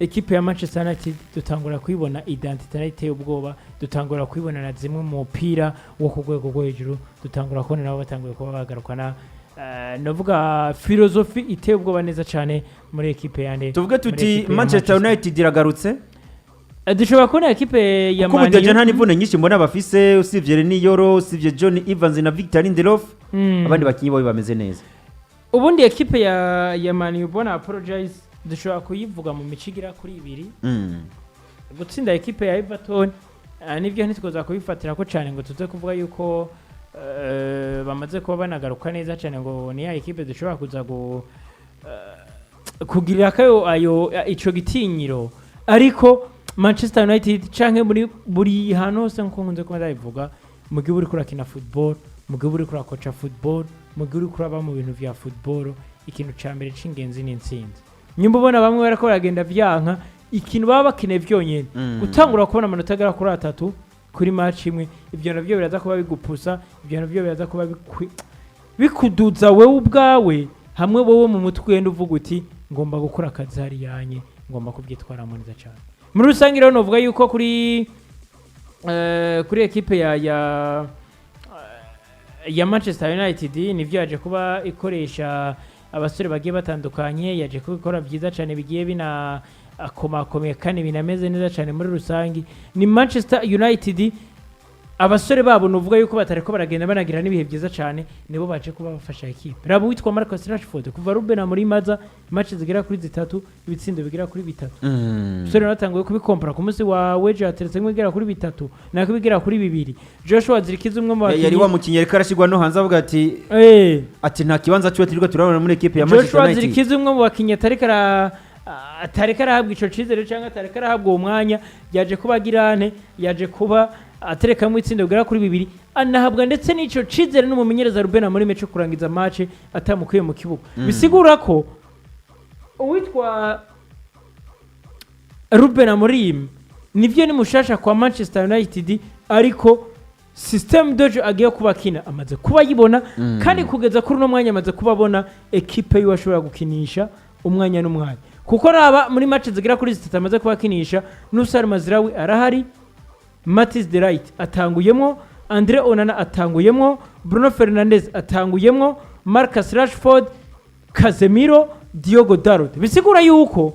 Ekipe ya Manchester United dutangura kuyibona identité nayo iteye ubwoba, dutangura kuyibona na zimwe mu mupira wo ku rwego rwo hejuru, dutangura kubona nabo batanguye kuba bagarukana navuga philosophie iteye ubwoba neza cyane muri ekipe yande. Tuvuge muri tuti ekipe ya Manchester United iragarutse. Dushobora kubona ekipe ya Kuko Man ubu U. nta n'imvune nyinshi mbona bafise, usibye Leny Yoro, usibye John Evans na Victor Lindelof. Abandi bakinnyi bo bameze neza. Ubundi ekipe ya Man U, ubona, apologize, dushobora kuyivuga mu mico igera kuri ibiri. Gutsinda ekipe ya Everton, nibyo, ntitwoza kubifatira ko cyane ngo tuze kuvuga yuko bamaze kuba banagaruka neza cyane, ngo ni ya ekipe dushobora kuza kugirira kayo ayo ico gitinyiro. Ariko Manchester United canke muri buri hantu hose, nkuko nkunze kuba ndabivuga, mu gihe uriko urakina football, mu gihe uriko urakoca football, mu gihe uriko uraba mu bintu vya football, ikintu ca mbere c'ingenzi ni intsinzi. Nyumba ubona bamwe bariko baragenda vyanka, ikintu baba bakeneye vyonyene gutangura kubona amanota agera kuri 3 kuri match imwe, ivyo navyo biraza kuba bigupusa, ivyo navyo biraza kuba bikuduza wewe ubwawe, hamwe wowe mu mutwe ugenda uvuga uti: "Ngomba gukora akazi hariyanye, ngomba kubyitwaramo neza cyane." Muri rusange rero novuga yuko kuri ekipe ya Manchester United, nivyo, yaje kuba ikoresha abasore bagiye batandukanye, yaje kubikora byiza cyane, bigiye bina akomakomeye kandi binameze neza cyane. Muri rusange ni Manchester United, abasore babo nuvuga yuko batariko baragenda banagira n'ibihe byiza cyane, nibo baje kuba bafasha ekipe. Raba uwitwa Marcus Rashford, kuva Ruben Amorim aza, match zigera kuri 3, ibitsindo bigera kuri 3. Umusore nawe atanguye kubikompara ku munsi wa wejo, yateretse igera kuri 3, nako bigera kuri 2. Joshua Zirkzee, umwe mu Yari bakinnyi wa mukinnyi yariko arashyirwa no hanze, avuga ati ati nta kibanza ciwe turiko turabona muri ekipe ya Manchester Joshua United. Zirkzee, umwe mu bakinnyi atariko arahabwa ico cizere cyangwa atariko arahabwa uwo mwanya, yaje kuba agirane, yaje kuba aterekamo itsinda bigera kuri 2, anahabwa ndetse n'ico cizere n'umumenyereza Ruben Amorim cyo kurangiza match atamukuye mu kibuga. Bisigura ko uwitwa Ruben Amorim nivyo ni mushasha kwa Manchester United, ariko système de jeu agiye kuba akina amaze kuba yibona, kandi kugeza kuri uno mwanya amaze kuba abona ekipe yiwe ashobora gukinisha umwanya n'umwanya, kuko raba muri match zigera kuri 3 amaze kuba akinisha, Noussair Mazraoui arahari, Matthijs de Ligt atanguyemwo, Andre Onana atanguyemwo, Bruno Fernandes atanguyemwo, Marcus Rashford, Casemiro, Diogo Dalot. Bisigura yuko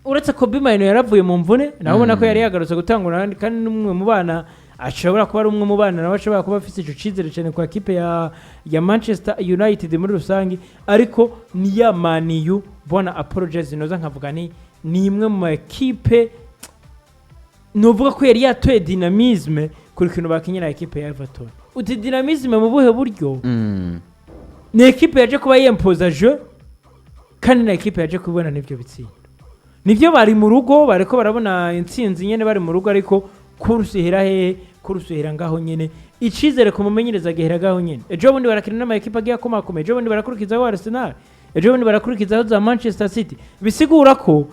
uretse Kobbie Mainoo yaravuye mu mvune, nawe ubona ko yari yagarutse gutangura, kandi n'umwe mu bana ashobora kuba ari umwe mu bana nawe ashobora kuba afite ico cizere cyane kwa kipe ya Manchester United muri rusange. Ariko ni ya Man U, bona apologize, noza nkavuga ni imwe mu makipe nuvuga ko yari yatoye dynamisme kuri kintu bakinye na ekipe ya Everton. Uti dynamisme mu buhe buryo? Ni ekipe yaje kuba yempoza jeu, kandi na ekipe yaje kubona n'ibyo bitsindo. Nibyo, bari mu rugo, bariko barabona intsinzi nyene bari mu rugo, ariko course ihera hehe? Course ihera ngaho nyene, icizere ku mumenyereza gihera ngaho nyene. Ejo bundi barakina n'ama ekipe agiye akomakomeye, ejo bundi barakurikizaho Arsenal, ejo bundi barakurikizaho za Manchester City. Bisigura ko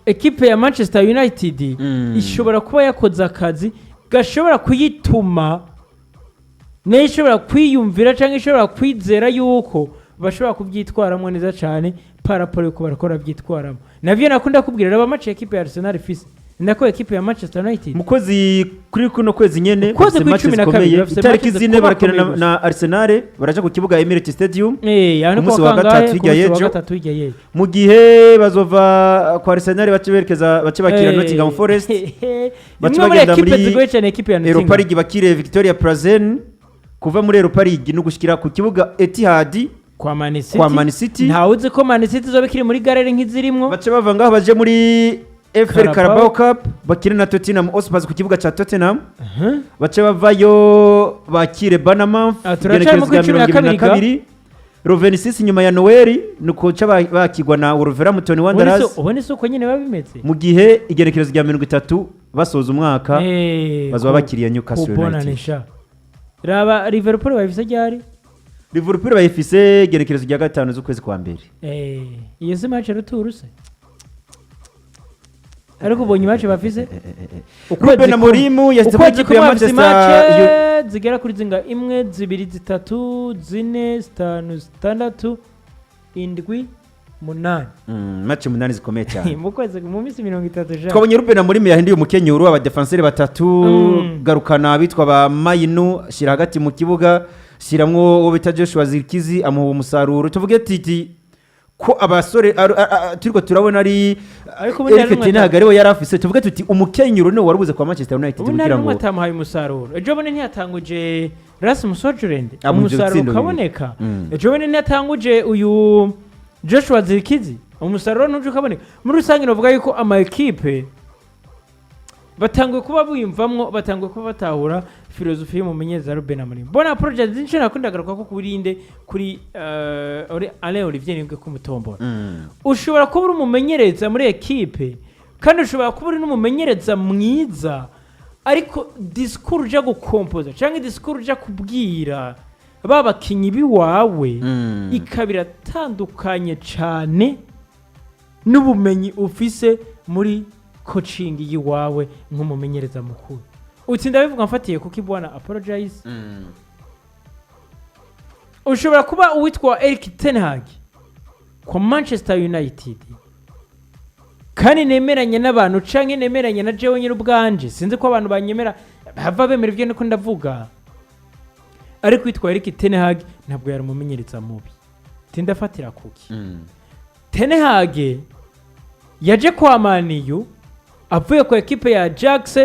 ekipe ya Manchester United ishobora kuba yakoze akazi gashobora kuyituma nayo ishobora kwiyumvira cyangwa ishobora kwizera yuko bashobora kubyitwaramo neza cyane par rapport yuko barakora byitwaramo. Navyo nakunda kubwira, raba match ekipe ya Arsenal ifise, nako ekipe ya Manchester United. Mu kwezi kuri kuno kwezi nyene Ukwezi bafise kw'icumi match na kabiri, zikomeye. bafise Itariki match 4 barakina zikomakomeye. na Arsenal, baraja ku kibuga Emirates Stadium. Aho ni Ku munsi kuwa wa kangahe? gatatu Ku hirya munsi wa y'ejo. gatatu hirya y'ejo. Mu gihe bazova kwa Arsenal bace berekeza, bace bakira Nottingham Forest. Bace Imwe muri bagenda ekipe muri zigoye cyane, ekipe ya Europa Nottingham. League, bakire Victoria Plzen. Kuva muri Europa League no gushikira ku kibuga Etihad kwa Man City. Kwa Man City. Ntawe uzi ko Man City izoba ikiri muri galère nk'izirimwo. Bace bava ngaho baje muri FL Carabao. Carabao Cup, bakine na Tottenham Hotspur ku kibuga ca Tottenham. Bace bavayo bakire Bournemouth. Ah, turacari mu Igenekerezo rya kw'icumi na 22 le 26 nyuma ya Noel, nuko ca bakigwa na Wolverhampton Wanderers. Ubone si uko nyine biba bimeze. Mu gihe igenekerezo rya 30 basoza umwaka bazoba bakiriye Newcastle kubonane United. Sha, raba Liverpool bayifise ryari? Liverpool bayifise igenekerezo rya 5 z'ukwezi kwa mbere. Iyo si match retour se? Ariko ubonye match bafise. Ruben Amorim yashyize muri Ukwezi ekipe ya kumwe bafise Manchester match zigera kuri zinga: imwe, zibiri, zitatu, zine, zitanu, zitandatu. 7, 8. Match 8 zikomeye cyane. Mu kwezi, mu minsi 30 ja. Twabonye Ruben Amorim yahinduye umukenyuro, abadefanseri batatu, garukana abitwa ba Mainoo, shyira hagati mu kibuga, shyiramo uwo bita Joshua Zirkzee, amuha umusaruro. Tuvuge titi ko abasore turiko turabona ari Ariko ubundi Eric hari Ten Hag ariwe yari afise. Tuvuge tuti umukenyuro niwe warubuze kwa Manchester United Ubu nta kugira n'umwe ngo atamuhaye umusaruro. Ejo bundi ntiyatanguje Rasmus Hojlund, Amuha umusaruro ibitsindo bibiri. ukaboneka. Ejo bundi ntiyatanguje uyu Joshua Zirkzee, umusaruro ntuje ukaboneka. Muri rusange navuga yuko ama ekipe batanguye kuba biyumvamwo, batanguye kuba batahura philosophie y'umumenyereza Ruben Amorim. Bona project zinshi nakunda garuka ko kurinde kuri Alain Olivier Nibwe kumutombora. Ushobora kuba uri umumenyereza muri ekipe, kandi ushobora kuba uri n'umumenyereza mwiza, ariko discours uja gukompoza cyangwa discours uja kubwira ba bakinyi biwawe ikaba iratandukanye cyane n'ubumenyi ufise muri coaching yiwawe nk'umumenyereza mukuru. Utsinda bivuga mfatiye kuko ibwana apologize. Ushobora kuba uwitwa Eric Ten Hag kwa Manchester United, kandi nemeranya n'abantu canke nemeranya na jewe nyine ubwanje, sinzi ko abantu banyemera bava bemera ibyo niko ndavuga, ariko witwa Eric Ten Hag ntabwo yari umumenyereza mubi. Tindafatira kuki? Ten Hag yaje kwa Man U avuye ku ekipe ya Ajax.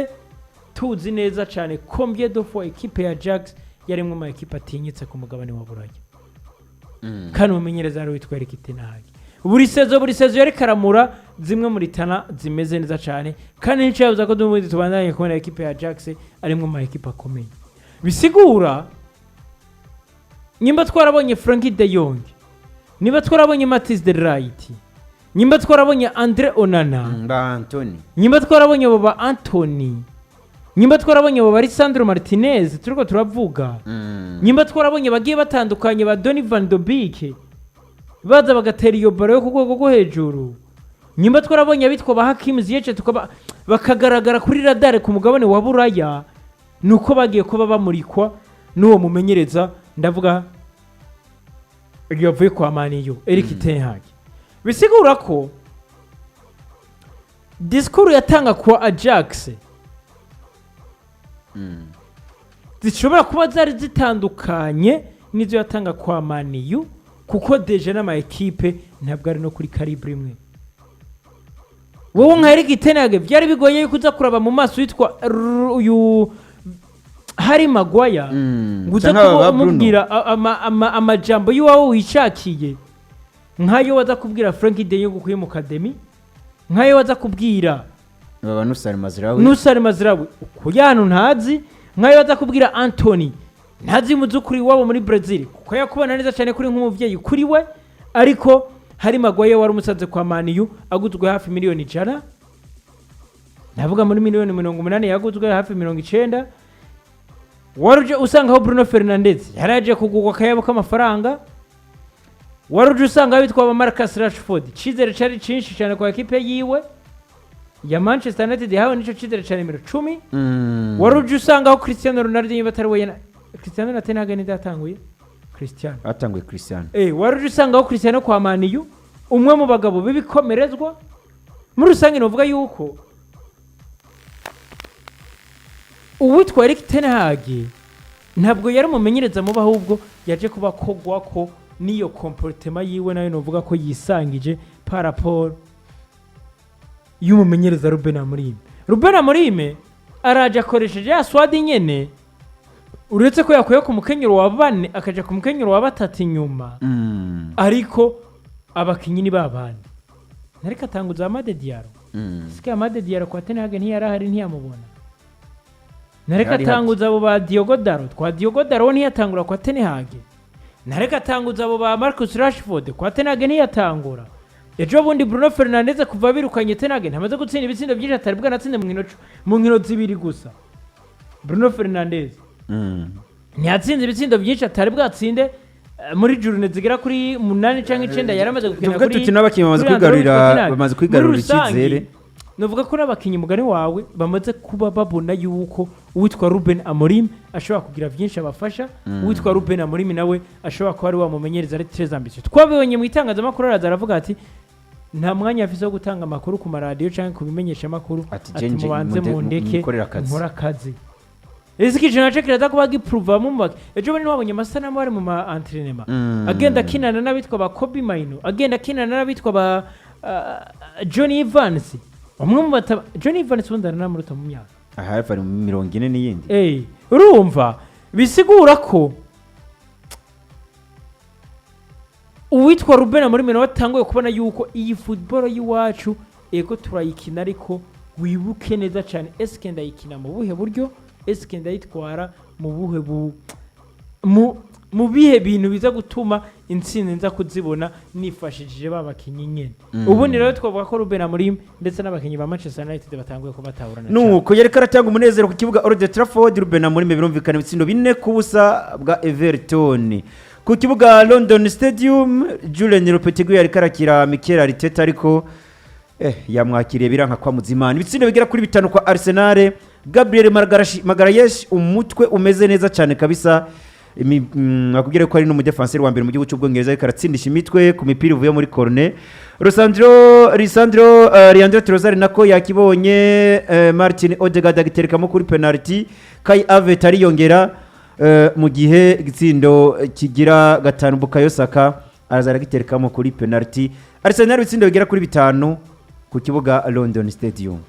Tuzi neza cyane combien de fois ekipe ya Ajax yari imwe mu ekipe atinyitse ku mugabane wa Buraya, kandi umumenyereza yari witwa Eric Ten Hag. Buri saison, buri saison yari karamura zimwe muri talent zimeze neza cyane, kandi nicyo ko n'ubundi tubandanye kubona ekipe ya Ajax ari imwe mu ma ekipe akomeye. Bisigura nimba twarabonye Frenkie de Jong, niba twarabonye Matthijs de Ligt, nimba twarabonye Andre Onana, Ba Antony, nimba twarabonye abo ba Antony, nimba twarabonye abo ba Lisandro Martinez turiko turavuga, nimba twarabonye bagiye batandukanye ba Donny van de Beek baza bagatera iyo ballon yo ku rwego rwo hejuru, nimba twarabonye abitwa ba Hakim Ziyech tukaba bakagaragara kuri radar ku mugabane wa Buraya, nuko bagiye kuba bamurikwa n'uwo mumenyereza, ndavuga yavuye kwa Man U, Eric Ten Hag. Bisigura ko discours yatanga kwa Ajax zishobora kuba zari zitandukanye n'izo yatanga kwa Man U, kuko déjà n'ama ekipe ntabwo ari no kuri calibre imwe. Wowe nka Eric Ten Hag byari bigoye yuko uza kuraba mu maso witwa uyu Harry Maguire ngo uze Canke aba kuba ba Bruno. umubwira amajambo y'iwawe wishakiye, nk'ayo waza kubwira Frenkie de Jong ukuye mu academy, nk'ayo waza kubwira Baba Noussair Mazraoui. Noussair Mazraoui ukuye ahantu ntazi, nk'ayo baza kubwira Antony ntazi mu by'ukuri iwabo muri Brazil, kuko yakubona neza cyane kuri nk'umubyeyi kuri we. Ariko Harry Maguire wari umusanze kwa Man U aguzwe hafi miliyoni 100, ndavuga muri miliyoni 80 yaguzwe hafi 90. Wari uje usanga aho Bruno Fernandes yari yaje kugurwa akayabo k'amafaranga, wari uje usanga abitwa ba Marcus Rashford, icyizere cyari cyinshi cyane kwa ekipe yiwe ya Manchester United, yahawe nicyo cyizere cya nimero 10. Wari uje usanga aho Cristiano Ronaldo, niba atari we Cristiano na Ten Hag ntidatanguye Cristiano. Hatanguye Cristiano. Wari uje usanga aho Cristiano kwa Man U, umwe mu bagabo b'ibikomerezwa. Muri rusange novuga yuko uwitwa Eric Ten Hag ntabwo yari umumenyereza mubi, ahubwo yaje kuba kogwa ko n'iyo comportement yiwe nayo novuga ko yisangije par rapport y'umumenyereza Ruben Amorim. Ruben Amorim araje akoresheje ya squad nyene, uretse ko yakuye ku mukenyero wa bane akaja ku mukenyero wa batatu inyuma, ariko abakinyi ni babandi. Nariko atanguza Amad Diallo. Sike Amad Diallo kwa Ten Hag ntiyari ahari, ntiyamubona. Nariko Yari atanguza abo ba Diogo Dalot, kwa Diogo Dalot ntiyatangura kwa Ten Hag. Nariko atanguza abo ba Marcus Rashford, kwa Ten Hag ntiyatangura. Ejo bundi Bruno Fernandes kuva birukanye Ten Hag ntamaze gutsinda ibitsindo byinshi atari bwanatsinze mu nkino zibiri gusa. Bruno Fernandes ntiyatsinze ibitsindo byinshi atari bwatsinde muri journée zigera kuri 8 cyangwa 9 yari amaze gukina Tuvuge kuri tuti n'abakinnyi bamaze kuri Android kwigarurira Ten Hag. bamaze kwigarurira Muri rusange, icyizere. Navuga ko n'abakinnyi, mugani wawe, bamaze kuba babona yuko uwitwa Ruben Amorim ashobora kugira byinshi abafasha. Uwitwa Ruben Amorim nawe ashobora kuba ari wamumenyereza ari très ambitieux. Twabibonye mu itangazamakuru, araza aravuga ati nta mwanya afise wo gutanga amakuru ku maradiyo cyangwa ku bimenyeshamakuru. Ati, ati "Jenje, mubanze mundeke mukorere akazi." Nkore akazi. Ese ikintu naco kiraza kuba gipuruvamo mu baki ejo bundi wabonye amasanamu ari mu ma entraînement, agenda akinana n'abitwa ba Kobbie Mainoo, agenda akinana n'abitwa ba Johnny Evans, bamwe mu bata Johnny Evans ubundi aranamuruta mu myaka. Aha hafi ari mu 40 n'iyindi. Urumva bisigura ko uwitwa Ruben Amorim nawe atanguye kubona yuko iyi football y'iwacu, ego turayikina, ariko wibuke neza cyane: eske ndayikina mu buhe buryo? Eske ndayitwara mu buhe bu mu mu bihe bintu biza gutuma intsinzi nza kuzibona nifashishije ba bakinnyi nyene? Ubundi rero twavuga ko Ruben Amorim ndetse n'abakinnyi ba Manchester United batanguye kubatahurana cyane. Nuko yariko aratanga umunezero ku kibuga Old Trafford, Ruben Amorim. Birumvikana, ibitsindo 4-0 bwa Everton. Ku kibuga London Stadium, Julen Lopetegui yariko arakira Mikel Arteta, ariko yamwakiriye biranka kwa Muzimana. Ibitsindo bigera kuri 5 kwa Arsenal. Gabriel Magalhaes, umutwe umeze neza cyane kabisa. Akubwira ko ari n'umudefanseri wa mbere mu gihugu cy'Ubwongereza ariko aratsindisha imitwe ku mipira ivuye muri corner. Rosandro Lisandro Leandro Trossard nako yakibonye, Martin Odegaard agiterekamo kuri penalty, Kai Havertz ariyongera, mu gihe igitsindo kigira gatanu Bukayo Saka araza aragiterekamo kuri penalty. Arsenal ibitsindo bigera kuri 5 ku kibuga London Stadium.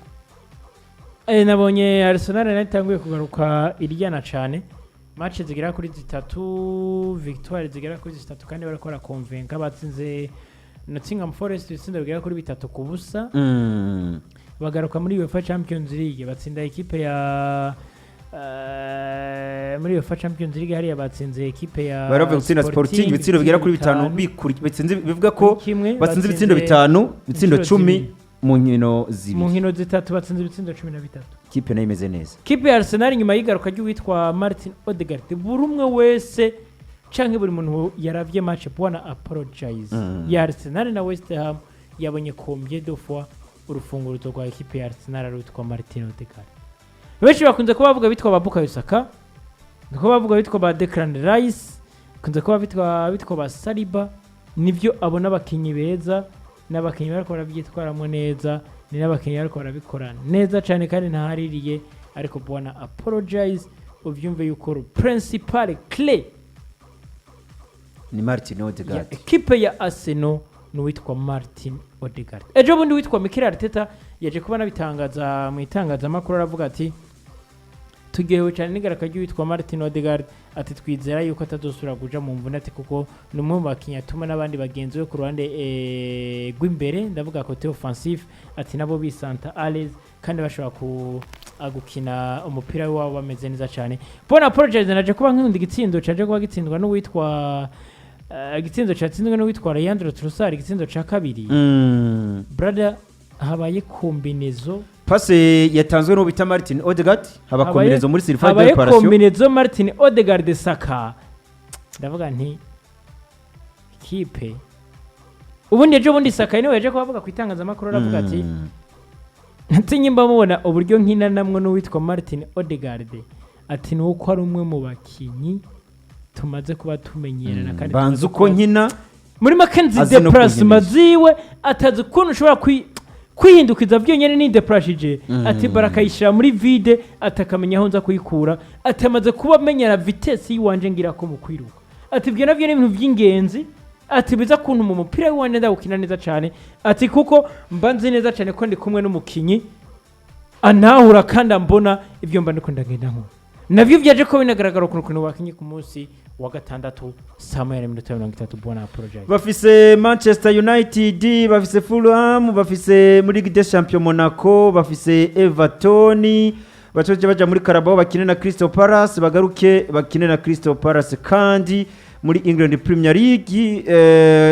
Nabonye Arsenal nayo itanguye kugaruka iryana cyane. Match zigera kuri zitatu, victoire zigera kuri zitatu, kandi bariko barakonvenka. Batsinze Nottingham Forest ibitsindo bigera kuri 3-0. Bagaruka muri UEFA Champions League, batsinda ekipe ya muri UEFA Champions League hariya batsinze ekipe ya Bari bavuye gutsinda Sporting ibitsindo bigera kuri 5 batsinze, bivuga ko kimwe. Batsinze ibitsindo 5, ibitsindo inshuro 10 zibiri. Mu nkino mu zibiri. Nkino zitatu batsinze ibitsindo 13. Kipe nayo imeze neza. Kipe ya Arsenal, nyuma y'igaruka ry'uwitwa Martin Odegaard, buri umwe wese canke buri muntu yaravye match bwana apologize ya Arsenal na West Ham yabonye combien de fois urufunguruzo rwa ekipe ya Arsenal ari uwitwa Martin Odegaard. Benshi bakunze kuba bavuga bitwa ba Bukayo Saka, kuba bavuga bitwa ba Declan Rice, bakunze kuba bitwa ba Saliba. Nivyo, abona abakinyi beza n'abakinyi bariko barabyitwaramo neza, ni n'abakinyi bariko barabikora neza cyane kandi ntahaririye, ariko bwana apologize, uvyumve yuko principal clé ni Martin ya Odegaard. Ekipe ya Arsenal ni uwitwa Martin Odegaard. Ejo bundi witwa Mikel Arteta yaje kuba anabitangaza mu itangazamakuru, aravuga ati turyohewe cyane n'igaruka ry'uwitwa Martin Odegaard, ati twizera yuko atazosubira kuja mu mvune, ati kuko ni umwe mu bakinnyi atuma n'abandi bagenzi be ku ruhande rw'imbere, ndavuga côté offensif, ati nabo bisanta à l'aise kandi bashobora ku gukina umupira wabo bameze neza cyane. Bona apologize, naje kuba nkunda igitsindo caje kuba gitsindwa n'uwitwa igitsindo cyatsinzwe n'uwitwa Leandro Trossard, igitsindo ca kabiri. Brother, habaye combinaison. Passe yatanzwe n'uwo bita Martin Odegaard, haba combinaison muri surface de habaye réparation. Combinaison Martin Odegaard Saka, ndavuga nti kipe ubundi ejo bundi Saka niwe yaje kubavuga ku itangazamakuru, aravuga ati ntinyimba mubona uburyo nkina namwe n'uwitwa Martin Odegaard, ati ni uko ari umwe mu bakinyi tumaze kuba tumenyerana kandi banza tumaze uko nkina muri make nzi azi no déplacement kunkinisha. ziwe, atazi ukuntu ushobora kwihindukiza byonyine nideplashije, ati barakayishyira muri vide, ati akamenya aho nza kuyikura, ati amaze kuba amenyera vitesse y'iwanje ngira ko mu kwiruka, ati ibyo nabyo ni ibintu by'ingenzi, ati biza kuntu mu mupira w'iwanje ndawukina neza cyane, ati kuko mba nzi neza cyane ko ndi kumwe n'umukinyi antahura kandi ambona ibyo mba ndiko ndagenda nkora. Nabyo byaje ko binagaragara ukuntu bakinye ku munsi wa gatandatu saa 1:30. Bona project. Bafise Manchester United, bafise Fulham, bafise muri Ligue des Champions Monaco, bafise Everton, bacoje baja muri Carabao bakine na Crystal Palace, bagaruke bakine na Crystal Palace. Kandi muri England Premier League,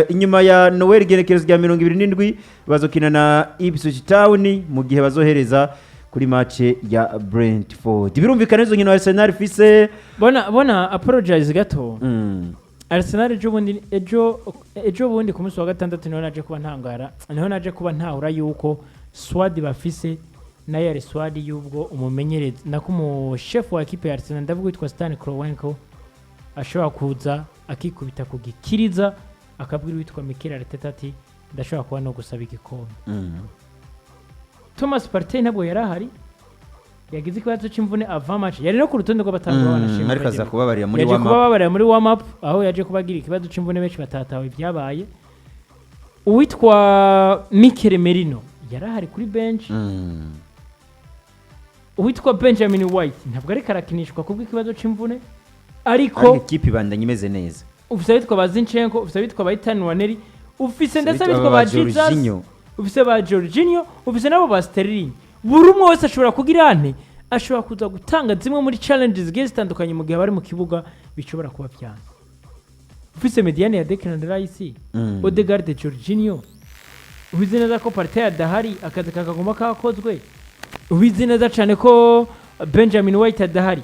inyuma ya Noel, igenekerezo rya 27, bazokina na Ipswich Town, mu gihe bazohereza kuri match ya Brentford. Birumvikana izo nkino Arsenal ifise. Bona apologize gato. Arsenal ejo bundi, ejo bundi ku munsi wa gatandatu niho naje kuba ntangara, niho naje kuba ntahura yuko squad bafise nayo yari squad y'ubwo umumenyereza, nako umushefu wa ekipe ya Arsenal, ndavuga witwa Stan Kroenke, ashobora kuza akikubita ku gikiriza akabwira uwitwa Mikel Arteta ati: "Ndashobora kuba no gusaba igikombe." Thomas Partey ntabwo yari ahari, yagize ikibazo cy'imvune avant match, yari no ku rutonde rw'abatanga. Banashimwe. Ariko aza kubabarira muri Yaje warm up. kuba babarira muri warm up, aho yaje kuba agira ikibazo cy'imvune, benshi batatawe ibyabaye. Uwitwa Mikel Merino yari ahari kuri bench. Uwitwa Benjamin White ntabwo ariko arakinishwa kubw'ikibazo cy'imvune, ariko ariko ikipe ibandanya imeze neza. Ufise abitwa ba Zinchenko, ufise abitwa ba Ethan Nwaneri, ufise ndetse abitwa ba ba Jesus, Jorginho. Ufise ba Jorginho, ufise nabo ba Sterling. Buri umwe wese ashobora kugira ante, ashobora kuza gutanga zimwe muri challenges zigiye zitandukanye mu gihe bari mu kibuga, bishobora kuba byanze. Ufise médiane ya Declan Rice, Odegaard, Jorginho, ubizi neza ko Partey adahari, akazi kakaguma kakozwe. Ubizi neza cyane ko Benjamin White adahari,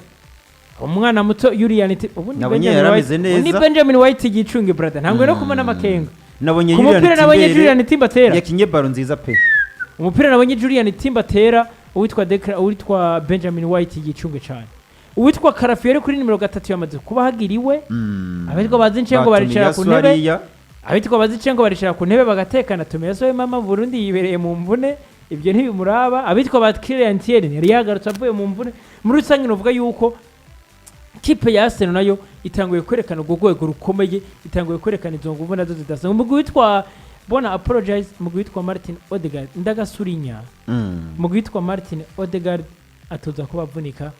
umwana muto Julian ubundi Nabonye Benjamin yari White ameze neza. Ni Benjamin White yicunge, brother, ntabwo no kubona amakenga. Nabonye Ku Julian mupira nabonye Timber Julian Timber atera, yakinye ballon nziza pe. Umupira nabonye Julian Timber atera, uwitwa Declan, uwitwa Benjamin White yicunge cyane. Uwitwa Calafiori kuri nimero 3 yamaze kuba hagiriwe. Abitwa ba Zinchenko baricara ku Tomiyasu ntebe. Hariya. Abitwa ba Zinchenko baricara ku ntebe bagatekana. Tomiyasu we mama Burundi yibereye mu mvune, ibyo ntibimuraba. Abitwa ba Kieran Tierney yari yagarutse avuye mu mvune. Muri rusange novuga yuko kipe ya Arsenal nayo itanguye kwerekana urwo rwego rukomeye, itanguye kwerekana izo nguvu nazo zidasanzwe. Umugwi witwa bona apologize, umugwi witwa Martin Odegaard, ndagasurinya, umugwi witwa Martin Odegaard atoza kuba avunika,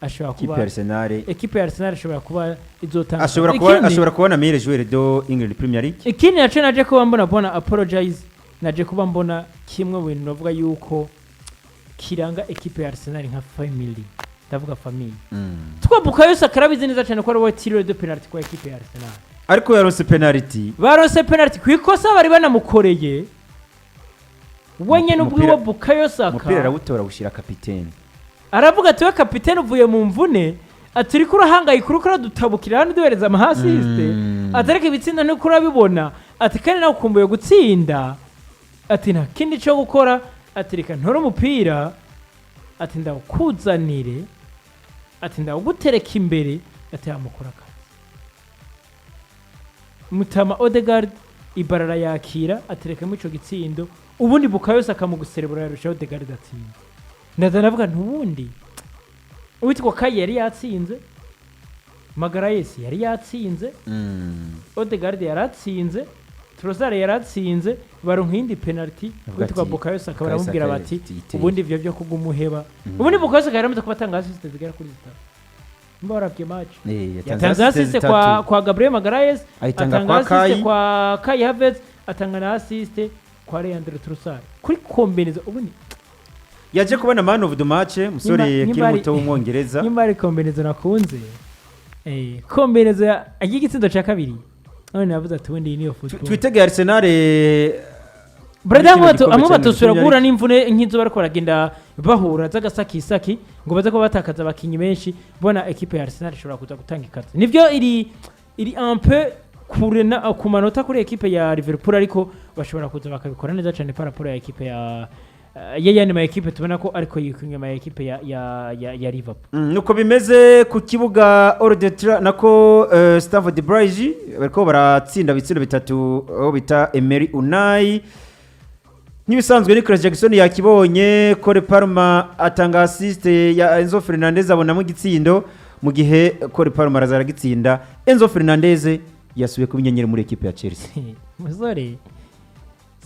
ashobora Ikipe kuba ya Arsenal ekipe ya Arsenal ishobora kuba izotanga ashobora kuba, ashobora kubona meilleur joueur de England Premier League. Ikindi naco naje kuba mbona, bona apologize, naje kuba mbona kimwe mu bintu navuga yuko kiranga ekipe ya Arsenal nka family, ndavuga famille. Twa Bukayo Saka arabizi neza cyane ko ari we tireur de penalty kwa ekipe ya Arsenal. Ariko yaronse penalty. Baronse penalty ku ikosa bari banamukoreye wenyine ubwiwe. Bukayo Umupira Saka arawutora, awushyira kapitene. Aravuga ati: "We kapitene, uvuye mu mvune," ati, "uriko urahangayika, uriko uradutabukira hano, uduhereza ama assists." Ati: "Ariko ibitsinda ntuko urabibona," ati, "kandi nawe ukumbuye gutsinda," ati, "nta kindi cyo gukora," ati, "reka ntore umupira," ati, "ndawukuzanire," ati, "ndawugutereka imbere," ati, "yamukora akazi." Mutama Odegaard ibarara yakira, aterekamo ico gitsindo. Ubundi Bukayo Saka mu guserebura yarushaho Odegaard atsinze. Ndaza ndavuga nti ubundi uwitwa Kai yari yatsinze, Magalhães yari yatsinze, Odegaard yaratsinze, Trossard yaratsinze, baronka iyindi penalty. Avuga Witwa ati, Bukayo Saka Bukayo baramubwira Saka bati yiteye. Ubundi ivyo byo kugumuheba, ubundi Bukayo Saka yaramaze kuba atanga assist zigera kuri zitatu. Mba warabye match, Yatanze yatanze assist assist kwa zitatu. kwa Gabriel Magalhães, Ayitanga atanga kwa assist Kai. kwa Kai Havertz, atanga na assist kwa Leandro Trossard kuri combinaison ubundi. Yaje kubona man of the match, musore Nyimba- akiri nyimba muto w'umwongereza. Nyuma hari combinaison nakunze, combinaison ya y'igitsindo cya kabiri, none navuze ati ubundi iyi niyo football. Twitege Arsenal Brother, muri kino gikombe amwe cya batosura Premier guhura League. n'imvune nk'izo bariko baragenda bahura z'agasakisaki, ngo baze kuba batakaza abakinyi benshi. Bona ekipe ya Arsenal ishobora kuza gutanga ikaze. Nivyo iri un peu kure na ku manota kuri ekipe ya Liverpool, ariko bashobora kuza bakabikora neza cyane par rapport ya ekipe ya yandi ma ekipe tubona ko ariko yikwinga ma ekipe ya Liverpool. Nuko bimeze ku kibuga Old nako Stamford Bridge, bariko baratsinda ibitsindo bitatu, aho bita Emery Unai. Nk'ibisanzwe Nicolas Jackson yakibonye, Cole Palmer atanga assist ya Enzo Fernandez, abonamo igitsindo, mu gihe Cole Palmer araza aragitsinda. Enzo Fernandez yasubiye kuba inyenyeri muri ekipe ya Chelsea. Musore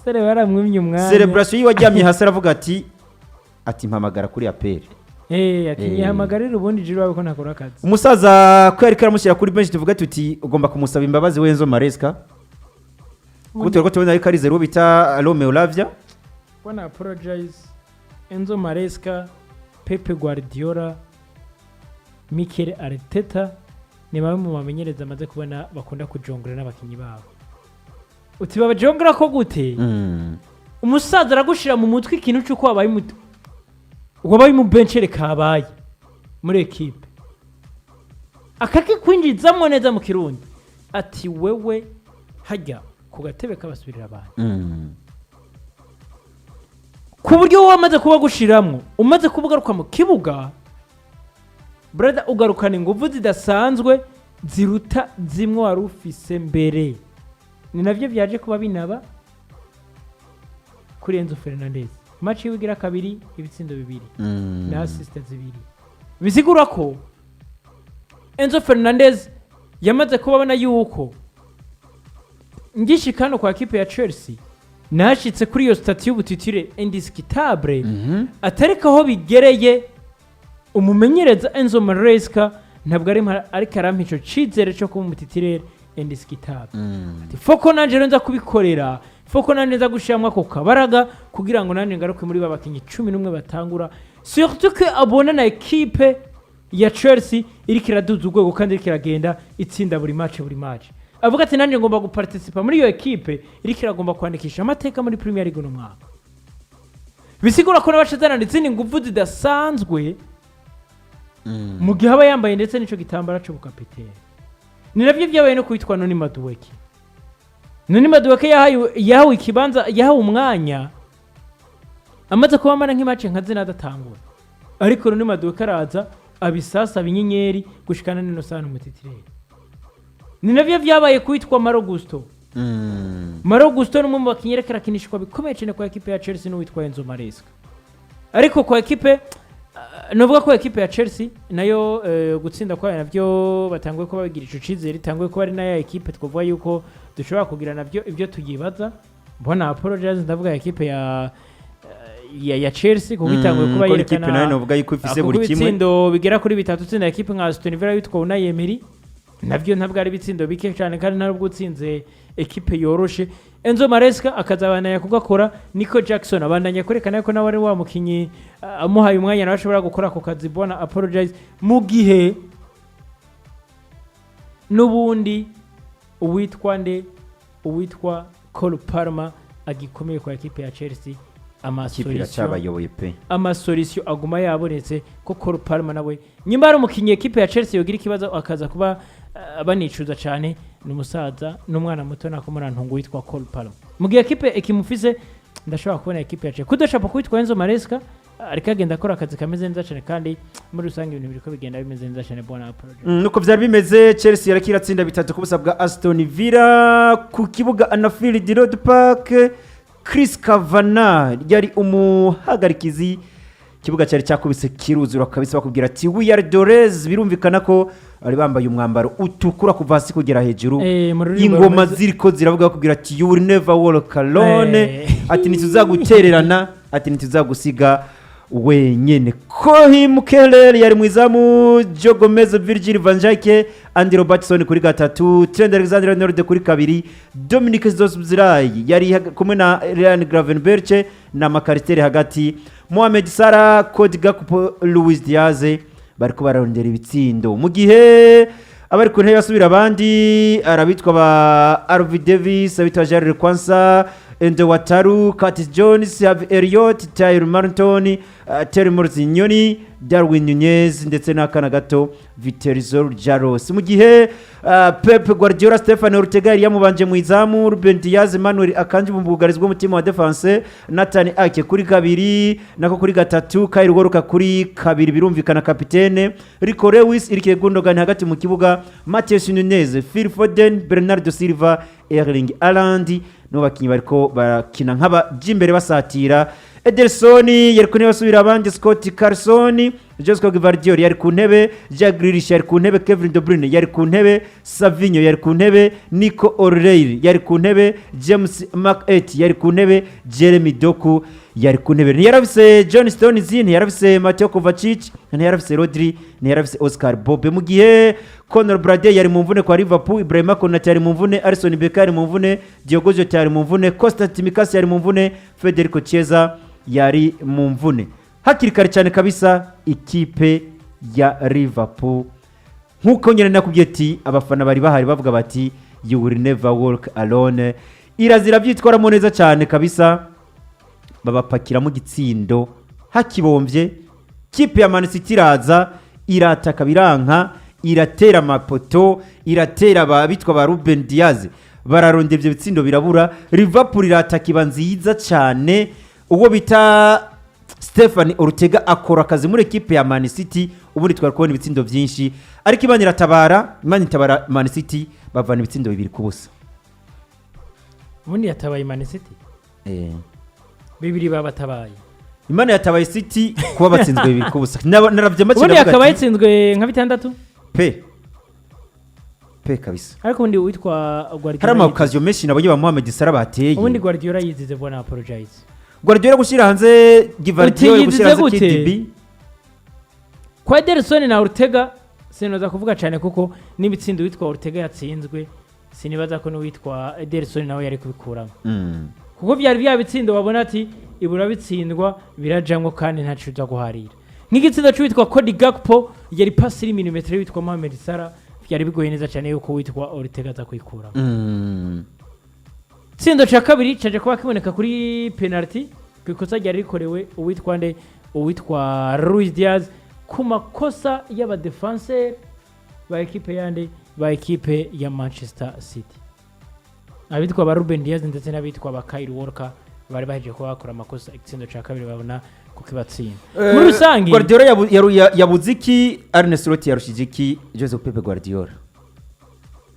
sore baramwimye umwanya. Celebration yiwe aryamye hasi, aravuga ati mpamagara kuri APR. Ati nyihamagarire ubundi jiro wawe ko ntakora akazi. Umusaza ko yari karamushyira kuri bench, tuvuga tuti ugomba kumusaba imbabazi we Enzo Maresca, kuko turi ko tubona ariko arizera uwo bita Romeo Lavia. Wanna apologize Enzo Maresca, Pepe Guardiola, Mikel Arteta ni bamwe mu bamenyereza amaze kubona bakunda kujongora n'abakinyi babo. Uti babajongora ko gute? Umusaza aragushira mu mutwe ikintu cy'uko wabaye muto, wabaye umubencere kabaye muri ekipe, akakikwinjizamwo neza mu Kirundi. Ati wewe hajya ku gatebe kabasubirira abantu, ku buryo wowe wamaze kuba gushiramwo, umaze kuba ugaruka mu kibuga, brother, ugarukana ingufu zidasanzwe ziruta zimwe wari ufise mbere. Ni nabyo byaje kuba binaba kuri Enzo Fernandez. Match yiwe igira kabiri, ibitsindo bibiri na assist zibiri. Bisigura ko Enzo Fernandez yamaze kuba abona yuko ngishika hano kwa kipe ya Chelsea, nashitse kuri iyo statut y'ubu titulaire indiscutable, atariko aho bigereye umumenyereza Enzo Maresca ntabwo ari ariko arampa ico cizere co kuba umu titulaire indiscutable. Ati foko nanje rero nza kubikorera, foko nanje nza gushiramwo ako kabaraga kugira ngo nanje ngaruke muri ba bakinyi 11 batangura, surtout ko abona na ekipe ya Chelsea iriko iraduza urwego kandi iriko iragenda itsinda buri match buri match. Avuga ati nanjye ngomba guparticipa muri iyo ekipe iriko iragomba kwandikisha amateka muri Premier League uno mwaka. Bisigura ko n'abacazanana izindi nguvu zidasanzwe mu gihe aba yambaye ndetse n'ico gitambara c'ubukapitene. Ni nabyo byabaye no kwitwa Noni Madueke. Noni Madueke yahawe ikibanza, yahawe umwanya amaze kuba amara nk'i match nka zina adatangura, ariko Noni Madueke araza abisasa binyenyeri gushikana nino sana umu titulaire. Ni nabyo byabaye kwitwa Malo Gusto. Malo Gusto ni umwe mu bakinnyi ariko arakinishwa bikomeye cyane kwa ekipe ya Chelsea n'uwitwa Enzo Maresca. Ariko kwa ekipe nuvuga ko ekipe ya Chelsea nayo gutsinda kwayo navyo batanguye kuba bagira ico cizere, itanguye kuba ari nayo ekipe twavuga yuko dushobora kugira navyo ibyo tuyibaza. Mbona apologize, ndavuga ekipe ya Chelsea, kuko itanguye kuba Ko ikipe nayo yerekana novuga yuko ifise kuko buri kimwe. Ibitsindo bigera kuri bitatu utsinda ekipe nka Aston Villa yitwa Unai Emery, navyo ntabwo ari ibitsindo bike cyane, kandi ntabwo utsinze ekipe yoroshe. Enzo Maresca akazabandanya kugakora. Nico Jackson abandanya kwerekana ko nawe ari wa mukinyi amuhaye umwanya nawe ashobora gukora ako kazi. Bona apologize, mu gihe n'ubundi uwitwa nde, uwitwa Cole Palmer agikomeye kwa ekipe ya Chelsea. Ikipe Ama solution iracyabayoboye pe. Ama solution aguma yabonetse ko Cole Palmer nawe nyuma ari umukinnyi ekipe ya Chelsea yogira ikibazo akaza kuba banicuza cyane. Ni umusaza n'umwana muto nako murantungu witwa Cole Palmer. Mu gihe ekipe ikimufise, ndashobora kubona ekipe ya Chelsea kudashapa kwitwa Enzo Maresca ariko agenda akora akazi kameze neza cyane, kandi muri rusange ibintu biriko bigenda bimeze neza cyane, bona apologize. Nuko byari bimeze. Chelsea yariko iratsinda 3-0 bwa Aston Villa ku kibuga Anfield Road Park. Chris Kavanagh yari umuhagarikizi. Ikibuga cyari cyakubise kiruzura kabisa, bakubwira ati "We are the Reds". Birumvikana ko bari bambaye umwambaro utukura kuva hasi kugera hejuru. Mu ruririmbo Ingoma ziriko ziravuga, bakubwira ati "You will never walk alone." Ati ntituzagutererana, ati ntituzagusiga wenyene. Caoimhin Kelleher yari mu izamu, Joe Gomez, Virgil van Dijk, Andy Robertson kuri gatatu, Trent Alexander-Arnold kuri kabiri, Dominic Szoboszlai yari kumwe na Ryan Gravenberch na Mac Allister hagati, Mohamed Salah, Cody Gakpo, Luis Diaz bariko bararondera ibitsindo, mu gihe abari ku ntebe basubira abandi arabitwa ba Alfie Davis, abitwa Jarell Quansah, Endo Wataru, Curtis Jones, Harvey Elliott, Tyler Martin, Terry Morzignoni, Darwin Nunez ndetse n'akana gato Viterizor Jaros. Mu gihe Pep Guardiola, Stefan Ortega yari yamubanje mu izamu, Ruben Diaz, Manuel Akanji mu bwugarizi bw'umutima wa defense, Nathan Ake kuri kabiri nako kuri gatatu, Kyle Walker kuri kabiri, birumvikana kapitene Rico Lewis, Ilkay Gundogan hagati mu kibuga, Matheus Nunes, Phil Foden, Bernardo Silva, Erling Haaland nibo bakinnyi bariko barakina nk'abaja imbere basatira. Ederson yari ku ntebe asubira abandi, Scott Carson, Josko Gvardiol yari ku ntebe, Jack Grealish yari ku ntebe, Kevin De Bruyne yari ku ntebe, Savinho yari ku ntebe, Nico O'Reilly yari ku ntebe, James McAtee yari ku ntebe, Jeremy Doku yari ku ntebe. Ntiyarafise John Stones, ntiyarafise Mateo Kovacic, ntiyarafise Rodri, ntiyarafise Oscar Bob. Mu gihe Conor Bradley yari mu mvune kwa Liverpool, Ibrahima Konate yari mu mvune, Alisson Becker yari mu mvune, Diogo Jota yari mu mvune, Kostas Tsimikas yari mu mvune, Federico Chiesa yari mu mvune. Hakiri kare cyane kabisa ikipe ya Liverpool, nk'uko nyine nakubwiye ati abafana bari bahari bavuga bati "You will never walk alone", irazira byitwaramo neza cyane kabisa, babapakiramo igitsindo hakibombye. Kipe ya Man City iraza irataka biranka. Iratera amapoto, iratera abitwa ba Ruben Diaz, bararonda ivyo bitsindo birabura. Liverpool irataka, iba nziza cyane. Uwo bita Stefan Ortega akora akazi muri ekipe ya Man City. Ubundi twari kubona ibitsindo byinshi, ariko Imana iratabara, Imana itabara Man City, bavana ibitsindo 2-0. Ubundi yatabaye Man City 2 babatabaye. Imana yatabaye City kuba batsinzwe 2-0. Naravye make. Ubundi ndavuga yakaba ati, yatsinzwe nka 6. Pe pe kabisa. Ariko ubundi witwa Guardiola Hari ama occasion menshi nabonye ba Mohamed Salah bateye. Ubundi Guardiola yizize, bwana apologize. Guardiola gushyira hanze Gvardiol, Uti gushyira hanze yizize gute? KDB. Kwa Ederson na Ortega sinoza kuvuga cyane, kuko n'ibitsindo witwa Ortega yatsinzwe sinibaza ko n'uwitwa Ederson nawe yari kubikuramo, kuko byari bya bitsindo babona ati ibura bitsindwa birajamwo kandi ntaco uza guharira. Nk'igitsindo c'uwitwa Cody Gakpo yari pasi iri milimetero witwa Mohamed Salah, byari bigoye neza cyane yuko witwa Ortega aza kuyikuramo. Tsindo ca kabiri caje kuba kiboneka kuri penalty, ku ikosa ryari rikorewe uwitwa nde, uwitwa Luis Diaz, ku makosa y'abadefenseur ba ekipe yande, ba ekipe ya Manchester City, abitwa ba Ruben Diaz ndetse n'abitwa ba Kyle Walker bari bahejeje kuba bakora amakosa. Igitsindo ca kabiri babona kukibatsinda. Muri rusange Guardiola yabuze iki? Arne Slot yarushije iki Joseph Pep Guardiola?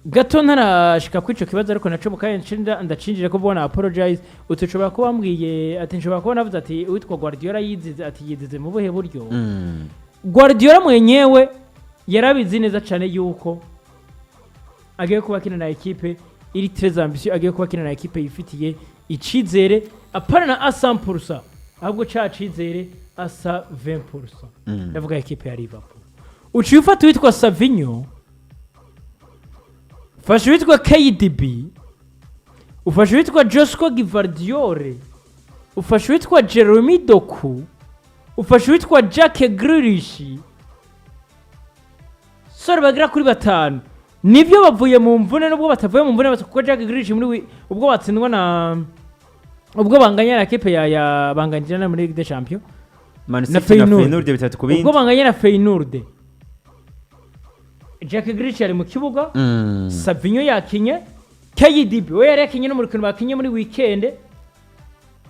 Gato ntarashika kuri ico kibazo, ariko naco mukanya ndacinjira ko bwana apologize uti ushobora kuba wambwiye ati nshobora kuba navuze ati uwitwa Guardiola yizize, ati yizize mu buhe buryo? Guardiola mwenyewe yarabizi neza cyane yuko agiye kuba akina na ekipe iri très ambitieux, agiye kuba akina na ekipe yifitiye icizere, apana na à 100%, ahubwo ca cizere à 20%. Ndavuga ekipe ya Liverpool. Uciye ufata uwitwa Savinho, ufashe uwitwa KDB, ufashe uwitwa Joshua Gvardiol, ufashe uwitwa Jeremy Doku, ufashe uwitwa Jack Grealish, sore bagera kuri batanu. Nibyo bavuye mu mvune, nubwo batavuye mu mvune bose, kuko Jack Grealish muri ubwo batsindwa na ubwo banganya na kipe ya banganyije na muri Ligue des Champions Man na City na Feyenoord. Feyenoord 3-2. Ubwo banganya na Feyenoord, Jack Grealish yari mu kibuga, Savinho yakinye, KDB we yari yakinye no mu rukino bakinye muri weekend.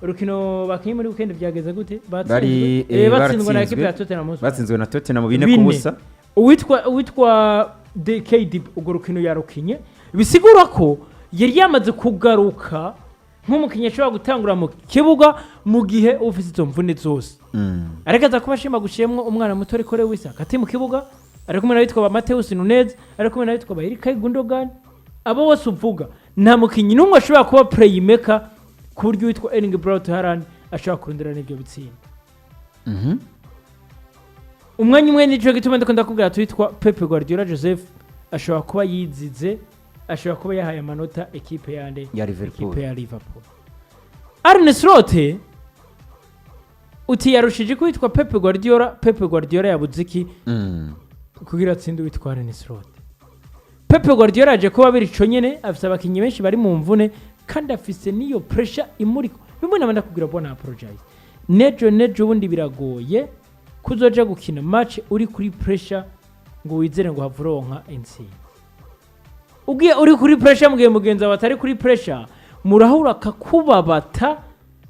Urukino bakinye muri weekend byageze gute? Batsinzwe? Bari Batsindwa na baratsinzwe. ekipe ya Tottenham Hotspur. Batsinzwe na Tottenham 4 4. ku busa. Uwitwa KDB urwo rukino yarukinye, bisigura ko yari yamaze kugaruka nk'umukinnyi ashobora gutangura mu kibuga mu gihe ufite izo mvune zose. Ariko aza kuba ashima gushimwa umwana muto ariko Lewis hagati mu kibuga, ari kumwe n'abitwa ba Mateus Nunez, ari kumwe n'abitwa ba Ilkay Gundogan. Abo bose uvuga nta mukinnyi n'umwe ashobora kuba playmaker ku buryo uwitwa Erling Braut Haaland ashobora kurondera n'ibyo bitsinda umwanya umwe. Nico gituma ndiko ndakubwira twitwa Pep Guardiola Joseph ashobora kuba yizize, ashobora kuba yahaye amanota ekipe yande? Ya Liverpool. Ekipe ya Liverpool. Arne Slot uti yarushije ko witwa Pep Guardiola. Pep Guardiola yabuze iki kugira atsinde uwitwa Arne Slot? Pep Guardiola yaje kuba biri co nyene, afise abakinyi benshi bari mu mvune kandi afise n'iyo pressure imuriko. Bimwe naba ndakubwira, bwana apologize, nejo nejo ubundi biragoye kuzoja gukina match uri kuri pressure ngo wizere ngo have uronka intsinzi. Ugiye uri kuri pressure, mugihe mugenzi wawe atari kuri pressure, murahura akakubabata,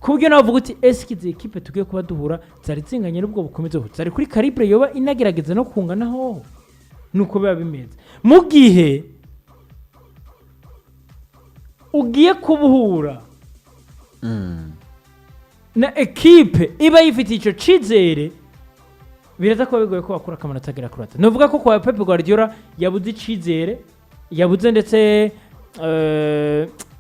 ku buryo nawe uvuga uti eske izi ekipe tugiye kuba duhura zari zinganye n'ubwo bukomeze, zari kuri calibre yoba inagerageza no kungana hoho? Nuko biba bimeze mu gihe ugiye kubuhura na ekipe iba yifitiye icyo cyizere, biraza kuba bigoye ko wakura amanota agera kuri 3. Nuvuga ko kwa Pep Guardiola yabuze icyizere, yabuze ndetse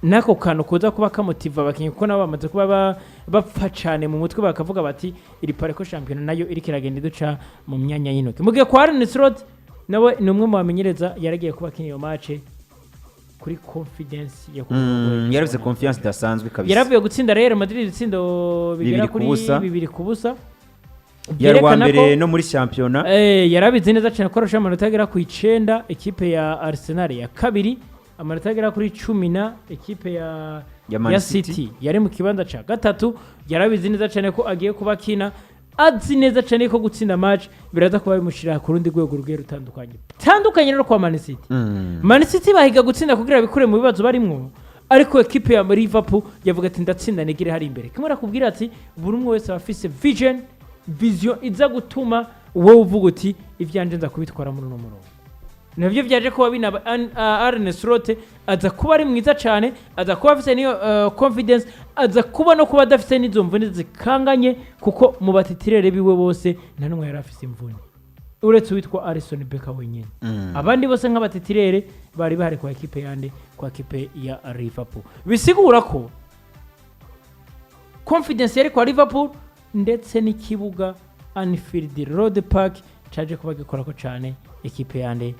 n'ako kantu kuza kuba kamotiva abakinnyi, kuko nabo bamaze kuba bapfa cyane mu mutwe, bakavuga bati iri pareko shampiyona nayo iriko iragenda iduca mu myanya y'intoki. Mu gihe kwa Arne Slot nawe ni umwe mu bamenyereza yaragiye kuba akina iyo match kuri confidence yo ku Yaravuze confiance idasanzwe kabisa. Yaravuye gutsinda Real Madrid ibitsindo bigera 2 ku kuri busa. 2-0. Yari uwa Byerekana mbere ko no muri shampiyona. Yarabizi neza cyane ko arusha amanota agera ku 9 ekipe ya Arsenal ya kabiri, amanota agera kuri 10 na ekipe ya Ya Man ya City. City yari mu kibanza cya gatatu. Yarabizi neza cyane ko agiye kuba akina Azi neza cyane ko gutsinda match biraza kuba bimushyira ku rundi rwego rugiye rutandukanye, tandukanye no kwa Man City. Man City bahiga gutsinda kugira bikure mu bibazo barimwo, ariko ekipe ya Liverpool yavuga ati: "Ndatsinda nigire hari imbere." Kimwe arakubwira ati buri umwe wese aba afise vision iza gutuma wowe uvuga uti: "Ivyanje nza kubitwara muri uno murongo." Nabyo byaje kuba binaba. Arne Slot aza kuba ari mwiza cyane, aza kuba afite niyo confidence, aza kuba no kuba adafite n'izo mvune zikanganye, kuko mu ba titulaires biwe bose nta n'umwe yari afise imvune uretse uwitwa Alisson Becker wenyine. Abandi bose nk'aba titulaires bari bahari kwa ekipe yande, kwa ekipe ya Liverpool. Bisigura ko confidence yari kwa Liverpool, ndetse n'ikibuga Anfield Road Park caje kuba gikorako cyane ekipe yande,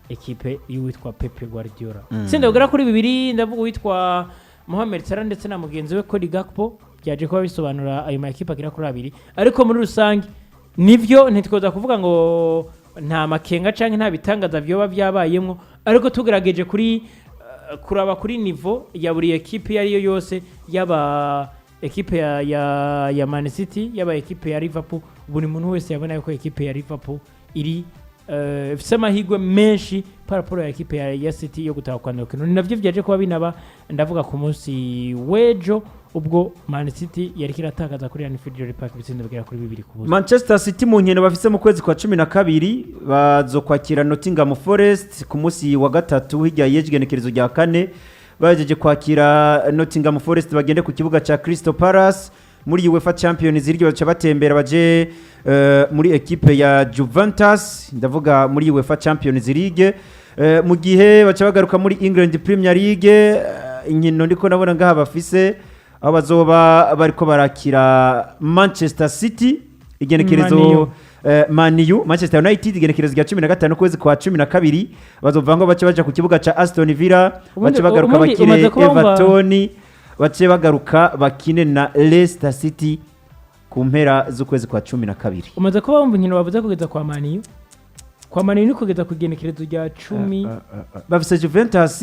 ekipe y'uwitwa Pep Guardiola. Tsinda kugera kuri bibiri, ndavuga uwitwa Mohamed Salah ndetse na mugenzi we Cody Gakpo, byaje kuba bisobanura ayo ma ekipe agera kuri abiri. Ariko muri rusange nivyo, ntitwoza kuvuga ngo nta makenga canke nta bitangaza vyoba byabayemwo, ariko tugerageje kuri kuraba kuri niveau ya buri ekipe iyo ariyo yose, yaba ekipe ya Man City, yaba ekipe ya Liverpool, buri muntu wese yabona yuko ekipe ya Liverpool iri ifise amahirwe menshi par rapport ya ekipe ya City yo gutahukana urukino. Ni navyo vyaje kuba binaba, ndavuga ku munsi w'ejo ubwo Man City yariko iratakaza kuri Anfield Road Park ibitsindo bigera kuri 2-0. Manchester City mu nkino bafise mu kwezi kwa 12 bazokwakira Nottingham Forest ku munsi wa gatatu, hirya y'igenekerezo rya 4. Bahejeje kwakira Nottingham Forest, bagende ku kibuga ca Crystal Palace muri UEFA Champions League, baca batembera baje muri ekipe ya Juventus, ndavuga muri UEFA Champions League. Mu gihe baca bagaruka muri England Premier League, inkino ndiko nabona ngaha bafise aho bazoba bariko barakira Manchester City igenekerezo Man U. Man U, Manchester United, igenekerezo rya 15 kwezi kwa 12. Bazova ngo bace baja ku kibuga ca Aston Villa, bace bagaruka Ubundi bakine umaze kuba wumva- Everton, bace bagaruka bakine na Leicester City ku mpera z'ukwezi kwa 12. Umaze kuba wumva inkino bavuze kugeza kwa Man U? Kwa Man U ni kugeza ku igenekerezo rya 10. Bafise Juventus,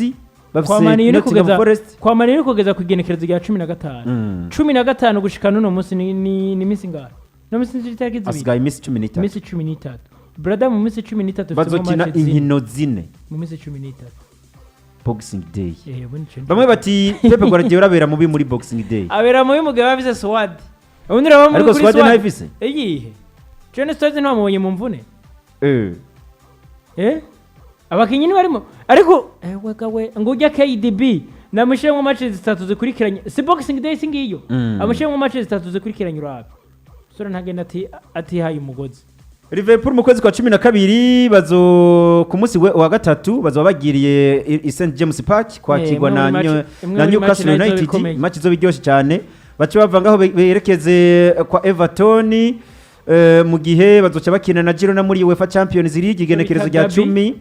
Kwa bafise Man U ni Nottingham kugeza Forest. Kwa Man U ni kugeza ku igenekerezo rya 15. 15 gushika n'uno munsi ni minsi ingahe? No minsi itariki 2. Hasigaye iminsi 13. Iminsi 13, brother. Mu minsi 13 ufitemo Bazokina match zine. inkino zine. Mu minsi 13. Boxing Day. Ubundi ico Bamwe bati Pep Guardiola abera mubi muri Boxing Day. Abera mubi mugihe bafise squad. Ubundi uraba muri Ariko kuri squad squad. ntayifise. Iyihe? John Stones ntiwamubonye mu mvune? Eh. Abakinyi ntibarimo, ariko wega we ngo ujya KDB namushyiremo match zitatu zikurikiranye, si Boxing Day si ngiyo? Amushyiremo match zitatu zikurikiranye, urabe sore ntagenda ati atihaye umugozi. Liverpool mu kwezi kwa 12 bazo ku munsi wa gatatu bazoba bagiriye i St James Park kwakirwa Imwe na muri imwe na muri match Newcastle nayo izoba United. ikomeye. Match izoba iryoshe cyane. Bace bava ngaho berekeze kwa Everton, mu gihe bazoca bakina na Girona muri UEFA Champions League igenekerezo rya Derby. 10.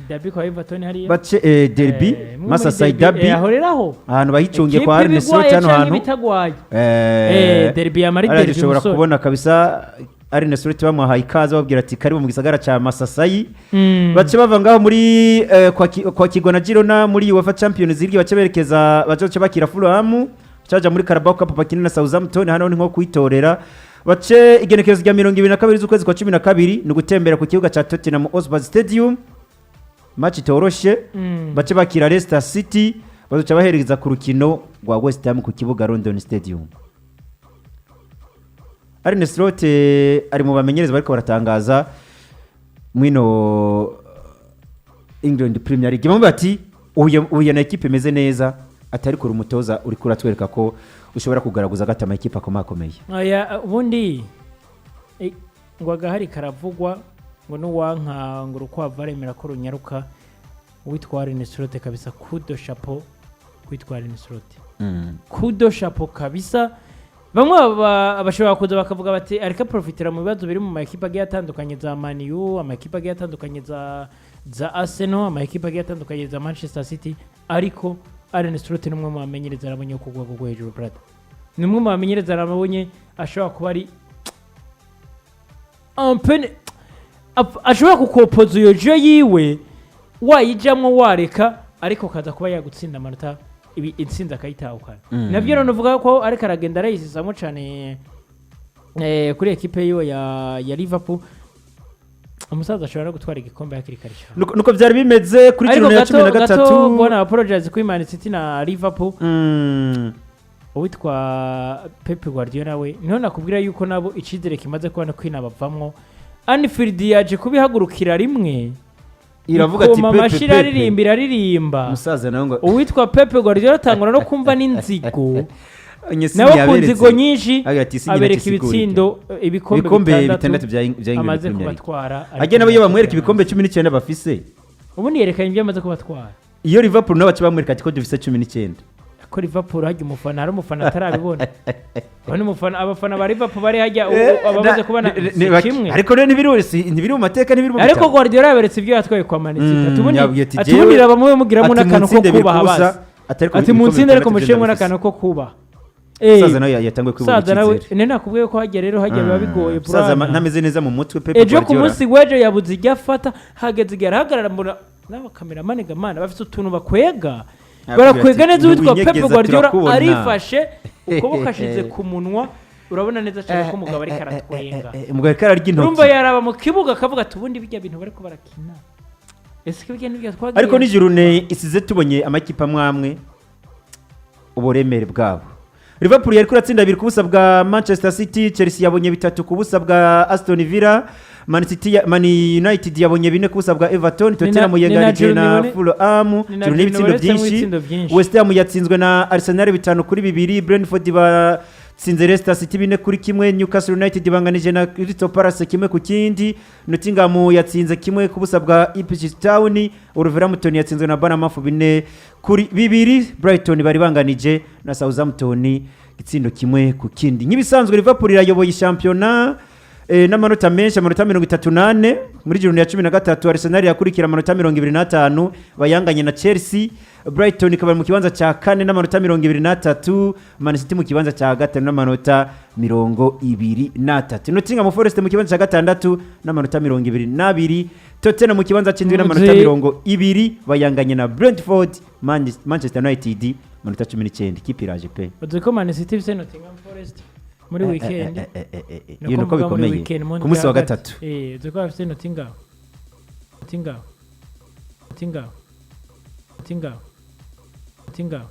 Derby kwa Everton hariya. Bace derby. Imwe muri Merseyside derby. Aho rero aho Ahantu bahicungiye kwa Ekipe Arne Slot ibigwaye hano canke hantu. ibitagwaye. Derby ya mari Hariya derby dushobora musore. kubona kabisa Arne Slot bamuhaye ikaze, babwira ati: "Karibu mu gisagara ca Masasayi." Bace bava ngaho muri kwa Kigo na Girona muri UEFA Champions League, bace berekeza, bace bakira Fulham, baca muri Carabao Cup bakina na Southampton. Hano ni nko kwitorera. Bace igenekerezo rya 22 z'ukwezi kwa 12 ni ugutembera ku kibuga ca Tottenham Hotspur Stadium, match itoroshe. Bace bakira Leicester City, bazoca bahereza ku rukino rwa West Ham ku kibuga London Stadium. Arne Slot ari mu bamenyereza bariko baratangaza mwino England Premier League. Bamwe bati uyu na ekipe imeze neza, atari kure umutoza uri kuratwereka ko ushobora kugaragaza gata ama ekipe akomakomeye. Aya ubundi ngo agahari karavugwa, ngo n'uwanka ngo urukwavu aremera ko runyaruka. Uwitwa Arne Slot kabisa, kudo chapeau kwitwa Arne Slot, kudo chapeau kabisa. Bamwe bashobora kuza bakavuga bati ariko profitira mu bibazo biri mu makipe agiye atandukanye za Man U, amakipe agiye atandukanye za Arsenal, amakipe agiye atandukanye za Manchester City, ariko Arne Slot ni umwe mu bamenyereza arabonye ku rwego rwo hejuru, brother. Ni umwe mu bamenyereza arabonye ashobora kuba ari un peu ashobora kukopoza iyo jeu yiwe, wayijamwo wareka, ariko kaza kuba yagutsinda amanota ibi intsinzi akayitahukana. Nabyo rero nuvuga ko ariko aragenda arayisisamo cyane. Kuri ekipe yiwe ya Liverpool, umusaza ashobora no gutwara igikombe hakiri kare cyane. Nuko byari bimeze kuri Ariko journée ya gato cumi na gato, gatatu. Bona apologize kuri Man City na Liverpool. Uwitwa Pep Guardiola we niho nakubwira yuko nabo icyizere kimaze kubona ko inabavamwo. Anfield yaje kubihagurukira rimwe, Iravuga ati ikoma Pepe, amashyi, Pepe. iraririmba, iraririmba. Umusaza nawe ngo Uwitwa Pep Guardiola atangura no kumva n'inzigo Nye si nawe ku yaberetse. nzigo nyinshi, Agira ati, "Si nyina abereka kisigura ibitsindo, ibikombe ibikombe bitandatu bitandatu bya England amaze Premier League. kubatwara. Agenda nabo iyo bamwereka ibikombe 19 bafise. Ubundi yerekanye ibyo amaze kubatwara. Iyo Liverpool nabo baca bamwereka ati ko dufise 19. Ko Liverpool hajya umufana, hari umufana atarabibona. Urabona umufana, abafana ba Liverpool bari hajya abamaze kubona si kimwe. Ariko rero ntibiri mu mateka, ntibiri mu Ariko bitabo. Guardiola yaberetse ibyo yatwaye kwa Man City. Ati ubundi Yabwiye ati, ati ubundi raba mube mugiramo ati n'akantu ko munsinde biri kubaha ku busa, basi. Ati ariko Ati ibikombe munsinde ariko bitandatu mushiremo ndabifise. n'akantu ko kubaha. Musaza nawe yatanguye kwibura Musaza nawe icyizere. ne nakubwiye ko hajya rero hajya biba bigoye. Musaza Bwana. ntameze neza mu mutwe, Pep Ejo ku Guardiola. munsi w'ejo yabuze ijya afata, hageze igihe arahagarara, mbona n'abakameramani gamana bafite utuntu bakwega, Yakubwira barakwega ati, neza uwitwa Pep "Ntiwinyegeza, Guardiola turakubona." arifashe ukuboko ashize ku munwa, urabona neza cyane ko umugabo ariko aratwenga. Umugabo ariko ararya Urumva intoki. yaraba mu kibuga akavuga ati ubundi bijya bintu bariko barakina, ese ko bijya n'ibyo twagiye. Ariko nijoro ne isize tubonye amakipe amwe amwe uburemere bwabo. Liverpool yari kuratsinda 2-0 bwa Manchester City, Chelsea yabonye 3-0 bwa Aston Villa, Man City Man United yabonye 4-0 bwa Everton, Tottenham Ni na yenganije na Jurune Fulham, ni na Jurune ibitsindo Jurune byinshi. ibitsindo byinshi. West Ham yatsinzwe na Arsenal 5-2, Brentford batsinze Leicester City 4-1, Newcastle United banganije na Crystal Palace 1-1, Nottingham yatsinze 1-0 bwa Ipswich Town, Wolverhampton yatsinzwe na Bournemouth 4-2, Brighton bari banganije na Southampton igitsindo 1-1. Nk'ibisanzwe Liverpool irayoboye shampiyona n'amanota menshi, amanota 34 muri journée ya 13. Arsenal yakurikira amanota 25, bayanganye na Chelsea. Brighton ikaba mu kibanza cya kane n'amanota 23, Man City mu kibanza cya gatanu n'amanota 23, Nottingham Forest mu kibanza cya gatandatu n'amanota 22, Tottenham mu kibanza cy'indwi n'amanota 20, bayanganye na Brentford. Manchester United amanota 19. Ikipe iraje pe. Uzi ko Man City ifise Nottingham Forest muri weekend? Iyo nuko mvuga muri bikomeye weekend, mu ku munsi wa ndwi hagati. gatatu. Uzi ko bafise Nottingham, Nottingham, Nottingham, Nottingham, Nottingham.